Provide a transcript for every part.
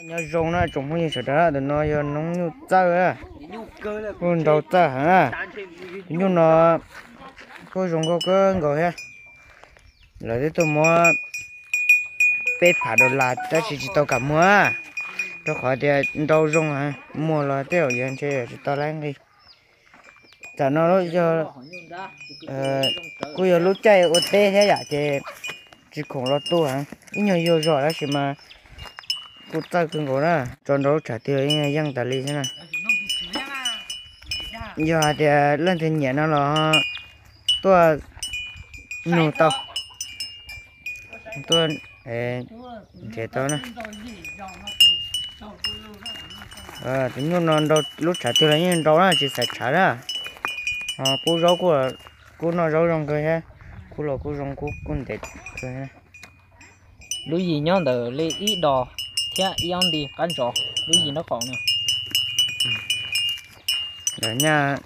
Nyob zoo na tsoom phooj ywg sawv daws, tus no yog noob nyuj txawj, kuj nrau txawj heev na. Tus nyuj no kuj zoo nkauj kawg nkaus thiab. Lawv twb tuaj muab peb phav dollar tab sis tsis tau kam muag, rau qhov tias nrau zoo heev, muag los tej zaum yuav ntshe tsis tau laib nqi. Tam no yog, kuj yog lub caij ua teb thiab yam ces tsis khoom los tua heev, ib nyuag yuag zog tab sis mas kuj txawj kawg nkaus na, tso nrau lub tshav twg los yeej yeej tas li xwb na. Yog hais tias leej twg nyiam no los tuaj nug tau, tuaj nrhiav tau na. Tus nyuj no nrau lub tshav twg los yeej nrau na, tsis xaiv tshav na. Ho kub zaub kuj, kub noj zaub zoo kawg thiab, kub los kuj zoo, kub kuj ntev kawg. Lub yim nyob ntawm li ib dos thiab ib ob nti qab ntsos, lub yim nraub qaum no. Nyaj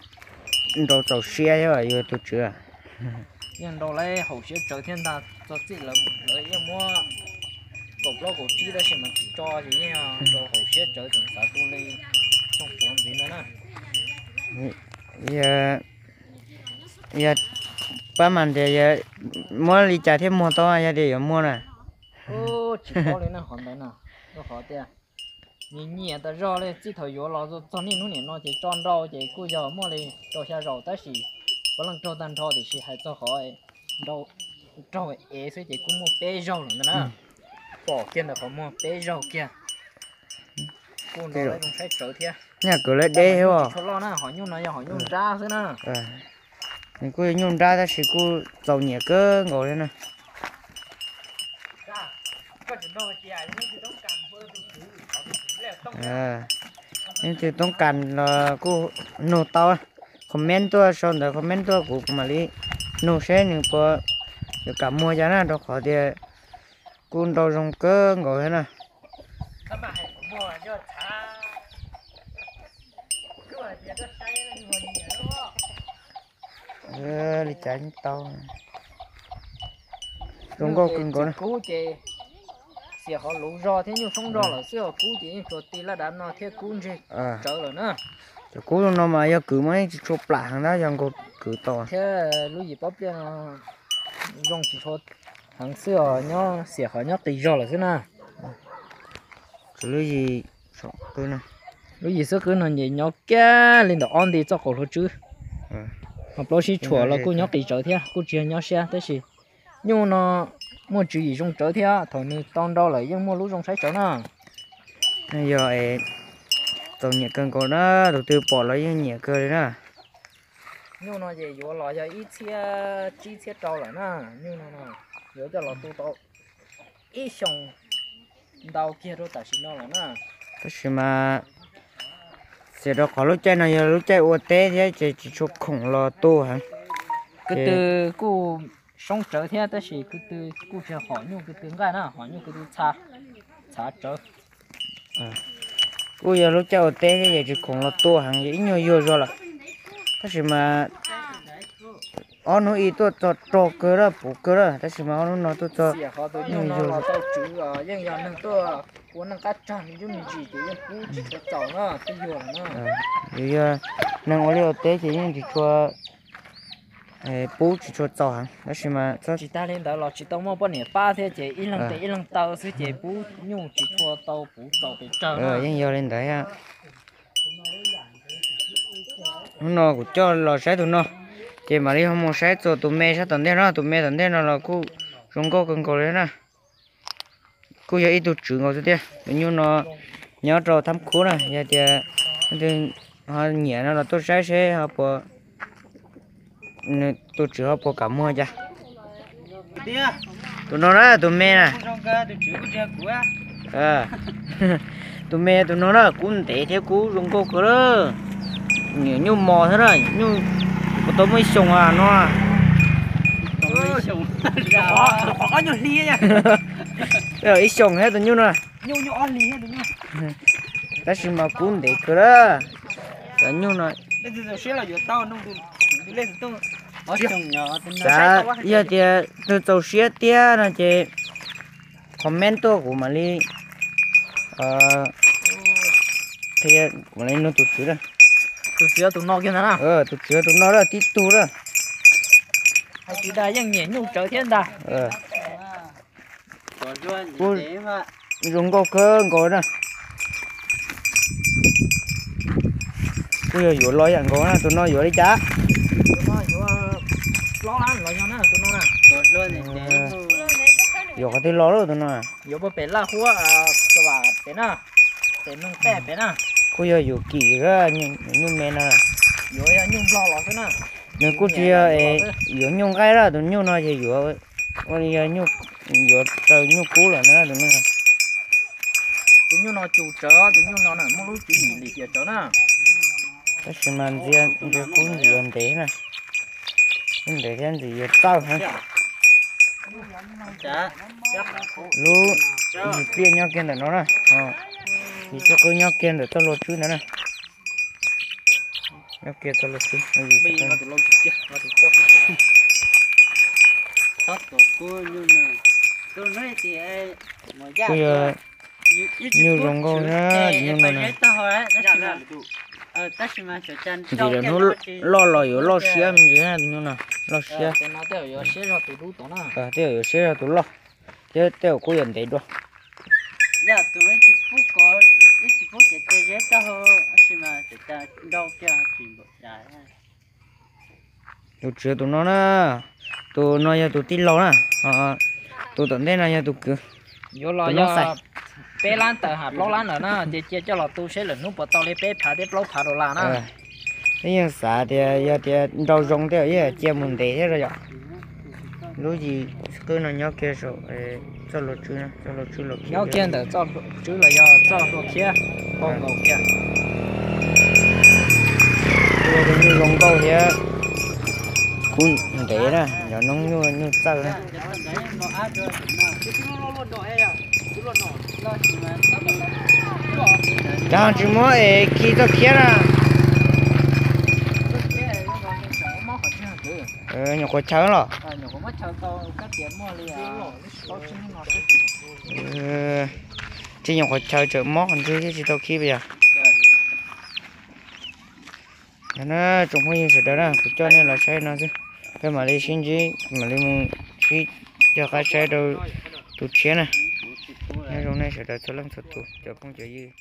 nrau txaus siab thiab yus tus tswv. Yeej nrau lawv haum siab tsawv thiab ntag, txog txij lawv yeej muab kaum plaub kaum tsib tab sis mas tsis tso ces yeej nrau haum siab tsawv tseem xav tu li xyoo puav ntxiv no na. Yog pab mas tias muab li cas thiaj muag tau yog tias yuav muag na. Tsis paub li na qhov ntawd no, rau qhov tias nyias nyiam tas zog li, txij thaum yuav los txog niaj hnub niam no ces tso nrau ces kuj yog muaj li rau xya zaus tab sis puav leej raug tag nrho tiam sis hais txog qhov nrau raug ev xwb ces kuj muaj peb zaug lawm ntag na. Pom kiag ntawm qhov muag peb zaug kiag. Kuj nrau lawv zoo saib tsawv thiab. Nyaj kwv lawv deb thiab os. Tsis tshua loj na, hom nyuj no yog hom nyuj nrab xwb na. Nws kuj yog nyuj nrab tab sis kuj txaus nyiam kawg nkaus thiab na. Leej twg toob kas los kuj nug tau, comment tuaj sau ntawv comment tuaj kuv mam li nug seb nws puas yuav kam muag cas na, rau qhov tias kuj nrau zoo kawg nkaus thiab na. Li cas yeej tau. Zoo nkauj kawg nkaus na. Kub ces xiam qhov luv zog thiab nyuj soob zog lawm xwb os, kub ces yeej tsuas ti laj dav no thiab kub ntseg tsawv lawm na. Cov kub no mas yog kwv mas yeej tsis tshua plam heev na, yog nkaus kwv tau. Thiab lub yim pob pliaj no zoo tsis tshua heev xwb os, nyob xiam qhov nyob qis zog lawm xwb na. Lub yim xwb qwb no ces nyob kiag li ntawm ob nti txoj qaum hluav tswb. Ho plaub sib tshuam los kuj nyob qis tsawv thiab kuj tsis yog nyob siab tab sis nyuj no muaj tswv yim zoo tsawv thiab, thaum nws tau nrau lawm yeej muaj lub zoo saib tsawv na. Yog txaus nyiam kawg nkaus na, tus twg pom los yeej nyiam kawg li na. Nyuj no ces yuav los yog ib txhiab tsib txhiab rau lawm na, nyuj no yuav coj los tu tau ib xyoos ntau kiag rau tam sim no lawm na. Tab sis mas xiam rau qhov lub caij no yog lub caij ua teb thiab ces tsis tshua khoom los tu heev. Kwv tw kuj soob tsawv thiab tab sis kwv tw kuj tsis hom nyuj kwv tw nqaij na, hom nyuj kwv tw txha, txhav tsawv. Kuj yog lub caij ua teb thiab ces tsis khoom los tu heev ces ib nyuag yuag zog lawm. Tab sis mas ob hnub ib tuaj txog rog kawg lawm, puv kawg lawm, tab sis mas ob hnub no tuaj txog ib nyuag yuag zog. Yeej yog neeg tuaj ua neej qab tsag me ntsis ces yeej pub tsis tshua txaus na, twb yuag lawm na. Yus yog neeg ua liaj ua teb ces yeej tsis tshua pub tsis tshua txaus heev, tab sis mas tsis tag li ntawd los tsis tau muaj poj niam pab thiab ces ib leeg tes ib leeg taw xwb ces pub nyuj tsis tshua tau puv txaus pes tsawg. Yeej yog li ntawd. Hnub no kuv coj los saib tus no, ces mam li ho mus saib txog tus me sab tom ntej no, tus me tom ntej no los kuj zoo nkauj kawg nkaus li na. Kuj yog ib tug tswv nkaus xwb thiab. Tus nyuj no nyob rau Thab Khub na, yog tias leej twg ho nyiam no los tuaj saib seb ho puas, tus tswv ho puas kam muag cas. Tus no na, tus me na. Tus me tus no na, kub ntev thiab kub zoo nkauj kawg lawm. Nyuam nyuj mos thiab na, nyuj puas tau muaj ib xyoos no. Ib xyoos thiab tus nyuj no. Tab sis mas kub ntev kawg lawm. Cov nyuj no xav yog tias tus txaus siab tiag no ces comment tuaj kuv mam li Qhia kuv li no tus tswv na. Tus tswv tus no kiag ntag na. Tus tswv tus no lawm tib tug lawm. Hais tias dag yeej nyiam nyuj tsawv thiab ntag. Kuj zoo nkauj kawg nkaus na. Kuj yog yuav los yam nkaus na, tus no yuav li cas? Yuav qhov twg los lauj tus no? Yuav pem Laj Huab, pem na, pem Noog Pej pem na. Kuj yog yuav kim nyuj me no. Yuav nyuj nplog los xwb na. Nws kuj tsis yog yuav nyuj nqaij lawm, tus nyuj no ces yuav, ua li yog nyuj, yuav raws nyuj kub lawm na tus no. Tus nyuj no cus tsawv, tus nyuj no na muaj lub tswv yim lim hiam tsawv na. Tab sis mas ntsia ntsia kub ntxim yuav ntev na. Kub ntev thiab ntxim yuav txawj na. Lub yim pliaj nyob kiag ntawm no na. Yim txoj qwb nyob kiag ntawm txoj hlua tswb ntawd na. Nyob kiag txoj hlua tswb. Kuj yog nyuj zoo nkauj na, nyuj no na. Ntxim lawm hnub loj los yuav loj siab me ntsis na, nyuj no loj siab. Tej zaum yuav siab zog tus loj thiab tej zaum kuj yuav ntev dua. Tus tswv tus no na, tus no yog tus tij laug na, tus tom ntej no yog tus kwv. Yuav los yog peb lab tawm hab plaub lab lawm na, ces cia coj los tu seb lwm hnub puas tau li peb phav thiab plaub phav dollar na. Peb yeej xav tias yog tias nrau zoo tej zaum cia mus ntev thiab los yom. Lub yim qwb no nyob kiag saum txoj hlua tswb, txoj hlua tswb los nyob kiag ntawm txoj hlua tswb los yog txoj hlua khiab, zoo nkauj kiag. Nyuj zoo nkauj thiab kub ntev na, cov noob nyuj nyuj txawj na. Cas tsis muab es khi txoj khiab na? Nyuam qhuav chaw los? Tsis nyuam qhuav chaw, tseem mob qhov ntswg thiab tsis tau khi puas yog? Tsoom phooj ywg sawv daws na, kuv coj nej los saib no xwb. Peb mam li sib ntsib, mam li mus sib cog qab saib rau tus tshiab na. Nyob zoo nej sawv daws txhua leej txhua tus cov phooj cov ywg.